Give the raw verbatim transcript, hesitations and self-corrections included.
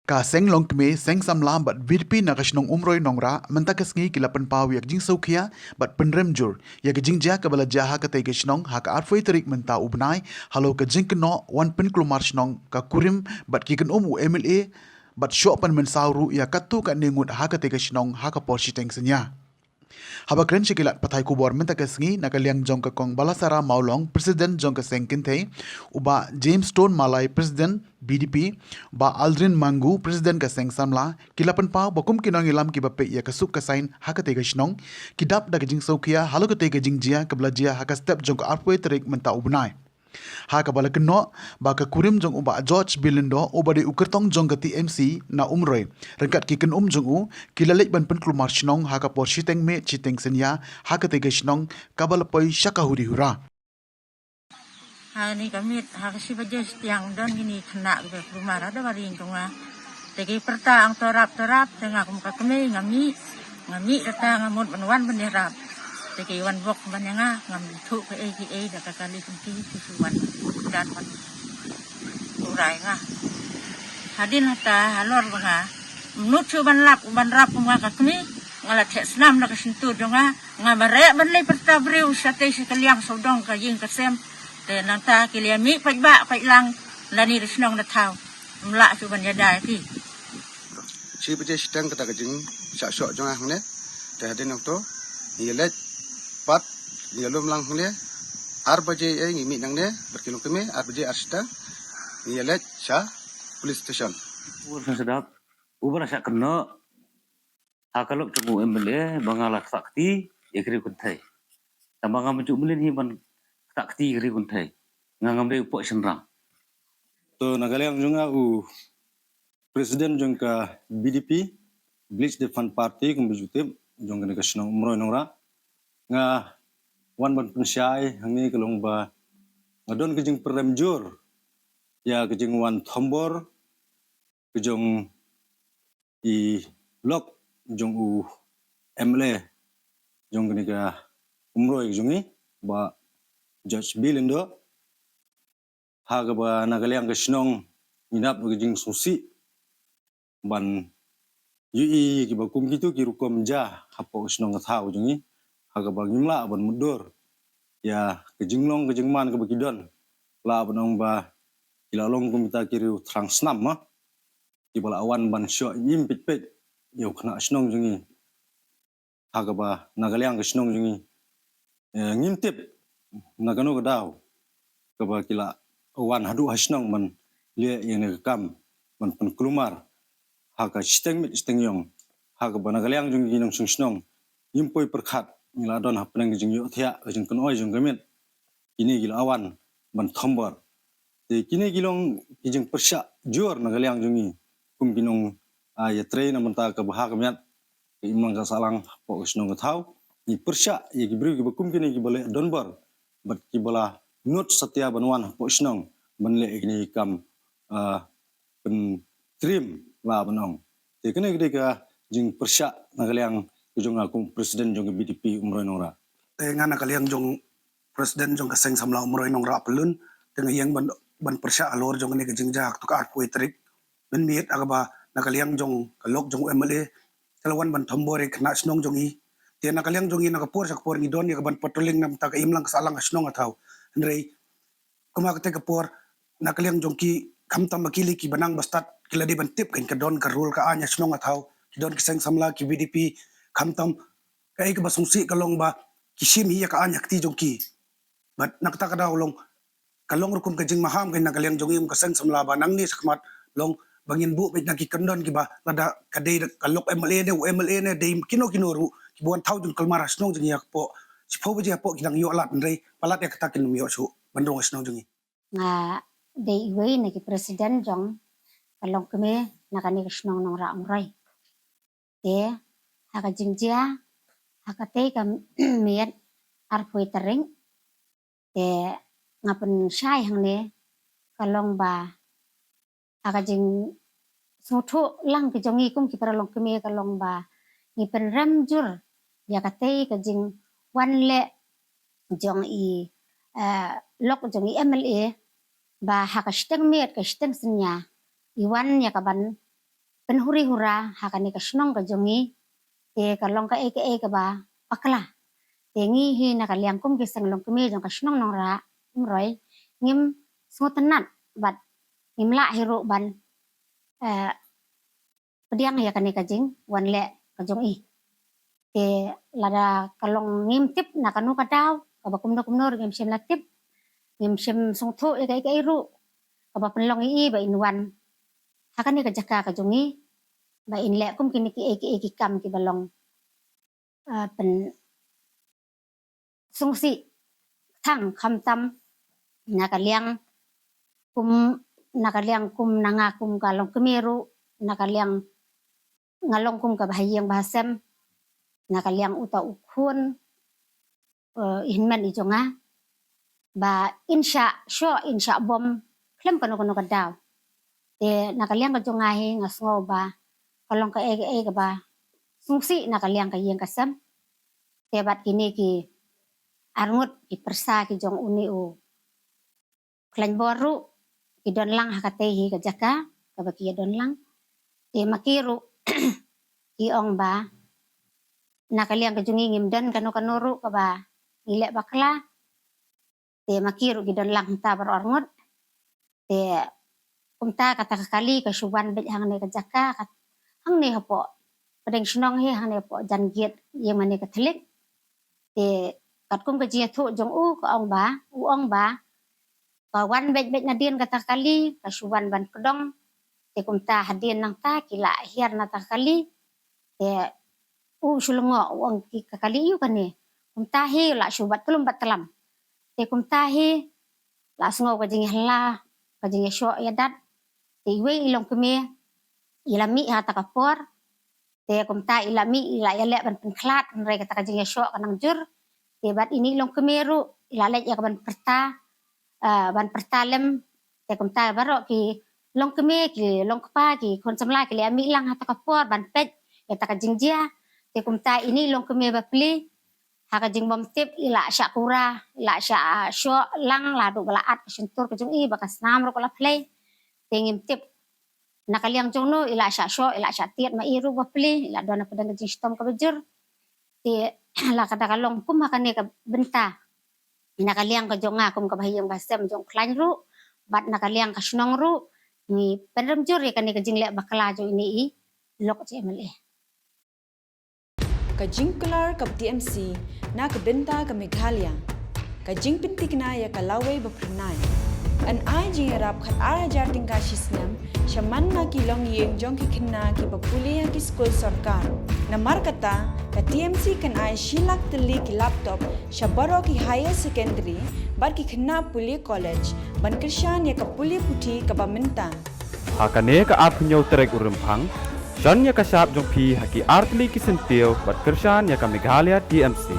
Ka Seng Longkmie, Seng Samla bad VDP na ka shnong Umroi Nongrah mynta ka sngi ki la pynpaw ïa ka jingsngewkhia bad pynrem jur ïa ka jingjia kaba la jia ha katei ka shnong ha ka arphew tarik mynta u bnai, halor ka jingkynnoh wan pynkulmar shnong ka kurim bad ki kynum u MLA bad shoh pynmynsaw ruh ïa katto katne ngut ha katei ka shnong ha ka por shiteng synñia. Haba kren sha ki lad pathai khubor mynta ka sngi na ka liang jong ka Kong Balasara Mawlong, President jong ka Seng Kynthei, u Bah James Stone Malai, President VDP, Bah Aldrin Mangu, President ka Seng Samla, ki la pynpaw ba kum ki nongïalam kiba peit ïa ka suk ka saiñ ha katei ka shnong, ki dap da ka jingsngewkhia halor katei ka jingjia kaba la jia ha ka step jong ka arphew tarik mynta u bnai. Ha kaba la kynnoh ba ka kurim jong u Bah George B. Lyngdoh uba dei u kyrtong jong ka TMC na Umroi, ryngkat ki kynum jong u, ki la leit ban pynkulmar shnong ha ka por shiteng miet shiteng synñia ha katei ka shnong kaba la poi sha ka huri hura. Ha kane ka miet ha ka shi baje shiteng don kine ki khynnah kiba kulmar ha da ba ring jong nga. Te ki pyrta ang torap torap te nga kum ka kmie nga mih, nga mih kata nga mut ban wan ban ïarap. Te ki wan bok ban ïa nga, ngam ithuh kaei kaei da ka kali kumti ki shu wan dan ban kurai nga. Hadien hata halor ba nga mut shu ban lap ban rap kum nga ka kmie, nga la theh snam da ka shyntur jong nga, nga mareh ban leit pyrta briew shatei sha ka liang sawdong ka ïing ka sem. Te nangta ki la mih paidbah paidlang lane da shnong da thaw. Ym lah shu ban ïada ïa ki. Shi baje shiteng kata ka jingshah shoh jong nga hangne. Te hadien nangto ngi leit pat ngi lum lang hangne. Ar baje ei ngi mih nangne bad ki longkmie, ar baje ar shiteng ngi leit sha police station. Uba la shah kynnoh ha ka lok jong u MLA ba nga la ktah kti ïa ka ri kynthei. Tangba ngam ju mlien hi ban ktah kti ïa ka ri kynthei. Nga ngam dei u poh shynrang. To na ka liang jong nga u President jong ka VDP, Village Development Party, kumba ju tip, jong kane ka shnong Umroi Nongrah. Nga wan ban pynshai hangne ka long ba nga don ka jingpyrem jur ïa ka jingwan thombor ka jong i lok jong u MLA jong kane ka Umroi jong ngi, Bah George B. Lyngdoh. Ha kaba na ka liang ka shnong ngi nap ka jingsngewsih ban ïohi kiba kum kito ki rukom jia hapoh ka shnong ka thaw jong ngi, ha kaba ngim lah ban mutdur ïa ka jinglong ka jingman kaba ki don. Lah ban ong ba ki la long kum kita ki riew thrang snam ma kiba la wan ban shoh im pit pit ïa u khynnah shnong jong ngi. Ha kaba na ka liang ka shnong jong ngi, eh, ngim tip na kano ka daw kaba ki la wan haduh ha shnong ban leh ïa kane ka kam ban pynkulmar ha ka shiteng miet shiteng ïong. Ha kaba na ka liang jong ngi ki nongshong shnong ngim poi pyrkhat, ngi la don hapdeng ka jingïohthiah ka jingkynoi jong ka miet. Kine ki la wan ban thombor. Te kine ki long ki jingpyrshah jur na ka liang jong ngi kum ki nong, ah, ïatrei na bynta ka bha ka miat ka imlang ka sahlang hapoh ka shnong ka thaw. Ngi pyrshah ïa ki briew kiba kum kine kiba leh donbor bad kiba la nud satia ban wan hapoh shnong ban leh ïa kine ki kam, ah, pyntrim lah ban ong. Te kane ka dei ka jingpyrshah na ka liang ka jong nga kum president jong ka VDP Umroi Nongrah. Te nga na ka liang jong president jong ka Seng Samla Umroi Nongrah Pyllun, te nga ïeng ban, ban pyrshah halor jong kane ka jingjia ha ka arphew tarik mynmiet, ha kaba na ka liang jong ka lok jong u MLA ka la wan ban thombor ïa ki khynnah shnong jong ngi. Te na ka liang jong ngi na ka por sha ka por ngi don ïa ka ban patrolling na bynta ka imlang ka sahlang ka shnong ka thaw. Hynrei kumba katei ka por na ka liang jong ki khamtam ba ki lei kiba nang ba stad ki la dei ban tip kein ka don ka rule ka aiñ ha shnong ha thaw, ki don ki Seng Samla ki VDP, khamtam kaei kaba sngewsih ka long ba ki shim hi ïa ka aiñ ha kti jong ki. Bad na kata ka daw long ka long rukom ka jingmaham kein na ka liang jong ngi kum ka Seng Samla ba nangne shakhmat long ba ngin buh beit na ki kyndon kiba lada ka dei ka lok MLA ne u MLA ne dei kino kino ruh kiba wan thaw jingkulmar ha shnong jong ngi hapoh shiphew baje hapoh ki nang ïoh lad, hynrei palat ïa kata kin ym ïoh shuh ban rung ha shnong jong ngi. Nga dei iwei na ki president jong ka longkmie na kane ka shnong Nongrah Umroi. Te ha ka jingjia ha katei ka miet arphew tarik, te nga pynshai hangne ka long ba ha ka jingsngewthuh lang ka jong ngi kum ki para longkmie ka long ba ngi pynrem jur ïa katei ka jingwan leh jong i, eh, lok jong i MLA ba ha ka shiteng miet ka shiteng synñia i wan ïa ka ban pynhuri hura ha kane ka shnong ka jong ngi, te ka long kaei kaei kaba bakla. Te ngi hi na ka liang kum ki seng longkmie jong ka shnong Nongrah Umroi, ngim sngewtynnat bad ngim lah hi ruh ban, eh, pdiang ïa kane ka jingwan leh ka jong i. Te lada ka long ngim tip na kano ka daw, kaba kumno kumno ruh ngim shym la tip, ngim shym sngewthuh ïa kaei kaei ruh kaba pynlong ïa i ba in wan ha kane ka jaka ka jong i, ba in leh kum kine kiei kiei ki kam kiba long, ah, pyn sngewsih tang khamtam na ka liang kum, na ka liang kum na nga kum ka longkmie ruh, na ka liang nga long kum kaba ha ïing ba ha sem, na ka liang uta u khun, eh, i hynmen i jong nga, ba in shah shoh in shah bom khlem kano kano ka daw. Te na ka liang ka jong nga hi nga sngew ba ka long kaei kaei kaba sngewsih na ka liang ka ïing ka sem. Te bad kine ki arngut ki pyrsa ki jong une u khlaiñ bor ruh ki don lang ha katei hi ka jaka kaba ki ïa don lang. Te ma ki ruh ki ong ba na ka liang ka jong ngi ngim don kano kano ruh kaba ngi leh bakla. Te ma ki ruh ki don lang hangta baroh arngut. Te kumta kata ka kali ka shu wan beit hangne ka jaka, kat hangne hapoh pdeng shnong hi, hangne hapoh jan gate ïing mane Katholik. Te katkum ka jingïathuh jong u ka ong ba, u ong ba ka wan beit beit nadien kata ka kali, ka shu wan ban kdong. Te kumta hadien nangta ki la hiar na kata ka kali. Te u shu lyngngoh, u ong ki ka kali ïu kane. Kumta hi la shu bat tlum bat tlam. Te kumta hi la sngew ka jingïahala, ka jingïashoh ïadat. Te iwei i longkmie i la mih ha kata ka por. Te kumta i la mih, i la ïaleh ban pynkhlad, hynrei kata ka jingïashoh ka nang jur. Te bad ine i longkmie ruh i la leit ïa ka ban pyrta, eh, ban pyrta lem. Te kumta baroh ki longkmie, ki longkpa, ki khun samla ki la mih lang ha kata ka por ban peit ïa kata ka jingjia. Te kumta ine i longkmie bapli ha ka jingbym tip i la shah kura, i la shah, ah, shoh lang, la duh ba la at ka shyntur ka jong i, ba ka snam ruh ka la phlei. Te ngim tip na ka liang jong no i la shah shoh, i la shah tied ma i ruh bapli, i la don ha pdeng ka jingshitom kaba jur. Te la ka da ka long kum ha kane ka bynta na ka liang ka jong nga kum kaba ha ïing ba ha sem jong u khlaiñ ruh bad na ka liang ka shnong ruh, ngi pynrem jur ïa kane ka jingleh bakla jong ine i lok jong M L A. Ka jingkular kaba T M C na ka bynta ka Meghalaya. Ka jingpynthikna ïa ka lawei ba phyrnai. Yn ai jingïarap khatar hajar tyngka shi snem sha man la ki longïing jong ki khynnah kiba pule ha ki skul sorkar. Namar kata, ka T M C kan ai shi lak tylli ki laptop sha baroh ki higher secondary bad ki khynnah pule college ban kyrshan ïa ka pule puthi kaba mynta. Ha kane ka arphew hynñiew tarik u Rymphang, shon ïa ka shap jong phi ha ki artylli ki syntiew bad kyrshan ïa ka Meghalaya T M C.